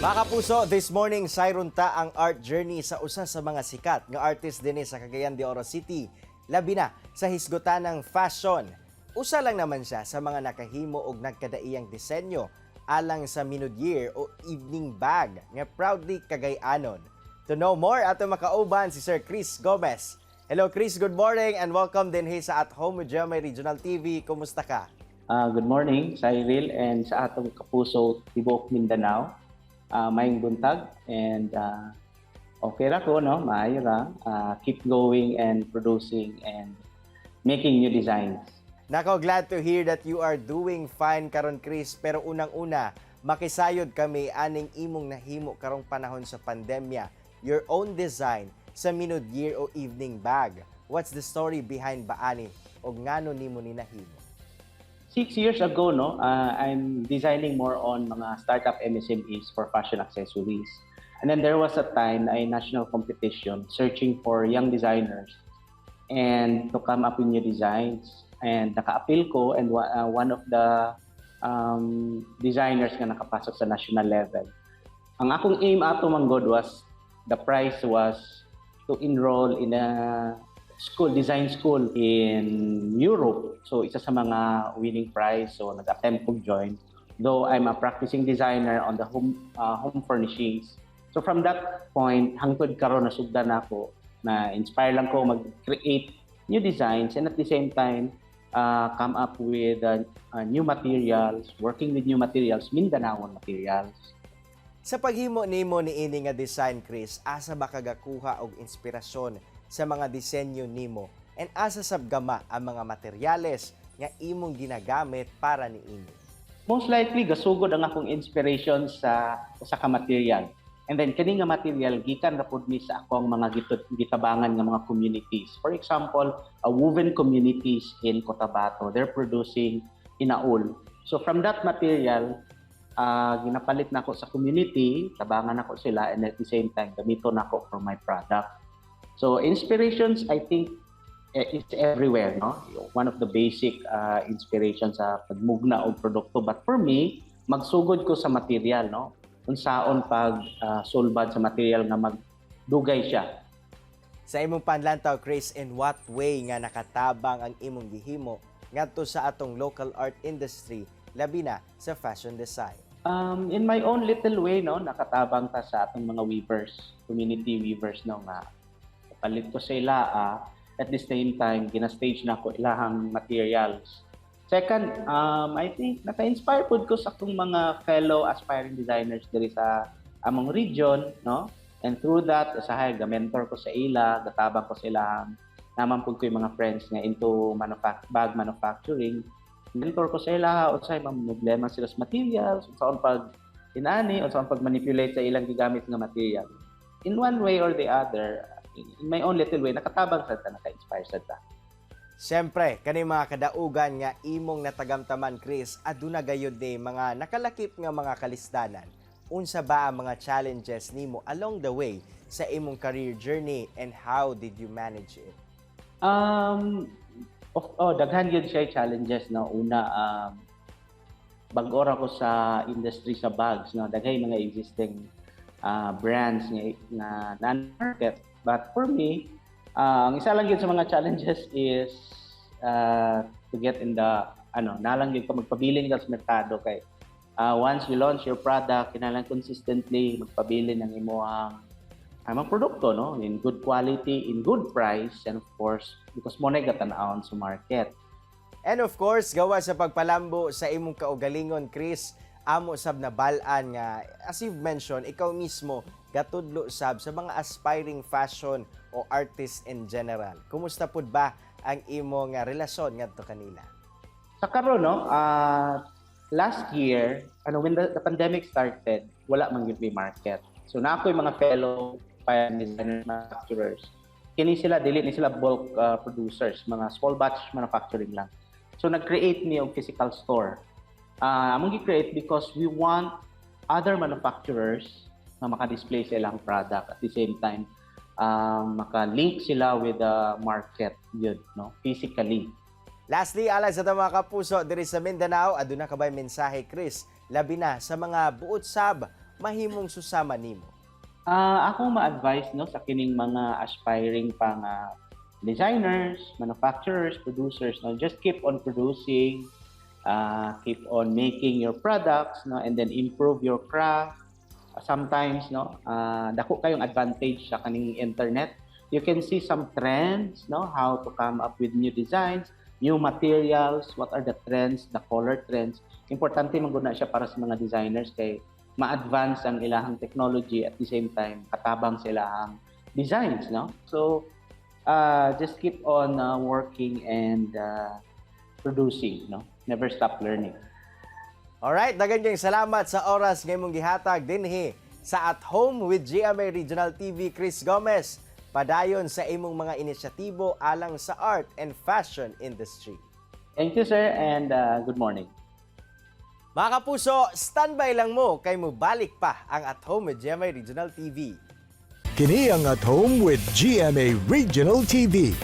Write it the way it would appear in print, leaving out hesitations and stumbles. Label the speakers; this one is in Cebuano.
Speaker 1: Mga kapuso, this morning sayron ta ang art journey sa usa sa mga sikat nga artist dinhi sa Cagayan de Oro City. Labi na sa hisgutan ng fashion. Usa lang naman siya sa mga nakahimo og nagkadaiyang disenyo alang sa minaudière o evening bag nga proudly Cagayanon. To know more, ato makauban si Sir Chris Gomez. Hello Chris, good morning and welcome dinhi sa At Home with GMA Regional TV. Kumusta ka?
Speaker 2: Good morning, Cyril, and sa atong kapuso tibuok Mindanao. Maayong buntag and okay ra ko, no? Maayo ra. Keep going and producing and making new designs.
Speaker 1: Nako, glad to hear that you are doing fine karon, Chris. Pero unang-una, makisayod kami aning imong nahimo karong panahon sa pandemya. Your own design sa minaudière o evening bag. What's the story behind ba ani o ngano nimo ni nahimo?
Speaker 2: 6 years ago, no, I'm designing more on mga startup MSMEs for fashion accessories. And then there was a time, a national competition searching for young designers and to come up with new designs. And naka-appeal ko and one of the designers nga nakapasok sa national level. Ang akong aim ato man god was the prize was to enroll in a school, design school in Europe. So isa sa mga winning prize. So nag-attempt ko join. Though I'm a practicing designer on the home furnishings. So from that point, hangtod karon nasugdan nako na inspire lang ko mag-create new designs and at the same time come up with new materials, working with new materials, Mindanaoan materials.
Speaker 1: Sa paghimo nimo niini nga design, Chris, asa ba kagakuha og inspirasyon sa mga disenyo nimo? And asa sab gama ang mga materyales nga imong ginagamit para niini?
Speaker 2: Most likely gasugod ang akong inspiration sa usa ka material. And then kini nga material gikan ra pud ni sa akong mga gitabangan nga mga communities. For example, a woven communities in Cotabato, they're producing inaul. So from that material, ginapalit nako sa community, tabangan nako sila and at the same time gamiton nako for my product. So inspirations, I think, is everywhere, no? One of the basic inspirations sa pagmugna og produkto. But for me, magsugod ko sa material, no? Unsaon pag sulbad sa material nga magdugay siya.
Speaker 1: Sa imong panlantaw, Chris, in what way nga nakatabang ang imong gihimo ngadto sa atong local art industry, labi na sa fashion design?
Speaker 2: In my own little way, no, nakatabang ta sa atong mga weavers, community weavers, no, nga palit ko sa ila, at the same time gina-stage nako ilahang materials. Second, I think naka-inspire pud ko sa akong mga fellow aspiring designers diri sa among region, no? And through that, usahay ga-mentor ko sa ila, gatabang ko sa ilahang naman pud ko yung mga friends nga into bag manufacturing. Mentor ko sa ila, usahay mga problema sila sa materials, unsaon pag inani, unsaon pag manipulate sa ilang gigamit nga material. In one way or the other, in my own little way, nakatabang sa ta, naka-inspire sa ta.
Speaker 1: Siyempre, kani mga kadaugan nga imong natagamtaman, Chris, aduna gayud ni mga nakalakip nga mga kalisdanan. Unsa ba ang mga challenges nimo along the way sa imong career journey and how did you manage it?
Speaker 2: Oh, daghan gyud siya challenges, no. Una, bag-o ra ko sa industry sa bags, no. Daghay mga existing brands nga na market. But for me, ang isa lang gyud sa mga challenges is to get in the ano, nalang gyud ko magpabilin ka sa merkado kay once you launch your product, kinahanglan consistently magpabilin ang imong ang mga produkto, no, in good quality, in good price, and of course because mo na gatan-awon sa market.
Speaker 1: And of course, gawa sa pagpalambo sa imong kaugalingon, Chris, amo sab nabal-an nga as you've mentioned, ikaw mismo gatudlo sab sa mga aspiring fashion o artists in general. Kumusta pud ba ang imong nga relasyon ngadto kanila?
Speaker 2: Sa karon, no, last year, ano, when the pandemic started, wala man gyud may market. So naa ko'y mga fellow designer manufacturers. Kini sila, dili ni sila bulk producers, mga small batch manufacturing lang. So nag-create mi og physical store. Among gi-create because we want other manufacturers na maka-display sa ilang product, at the same time maka-link sila with the market yun, no, physically.
Speaker 1: Lastly, alang sa atong mga kapuso diri sa Mindanao, aduna ka ba'y mensahe, Chris, labi na sa mga buot sab mahimong susama nimo?
Speaker 2: Akong ma-advise, no, sa kining mga aspiring pa nga designers, manufacturers, producers, no, just keep on producing, keep on making your products, no, and then improve your craft. Sometimes, no, dako kayong advantage sa kaning internet. You can see some trends, no, how to come up with new designs, new materials, what are the trends, the color trends. Importante man gud na siya para sa mga designers kay ma-advance ang ilahang technology, at the same time katabang sa ilahang designs, no? So just keep on working and producing, no? Never stop learning.
Speaker 1: Alright, daghan kayong salamat sa oras nga imong gihatag dinhi sa At Home with GMA Regional TV, Chris Gomez. Padayon sa imong mga inisyatibo alang sa art and fashion industry.
Speaker 2: Thank you, sir, and good morning.
Speaker 1: Mga kapuso, standby lang mo kay mobalik pa ang At Home with GMA Regional TV.
Speaker 3: Kini ang At Home with GMA Regional TV.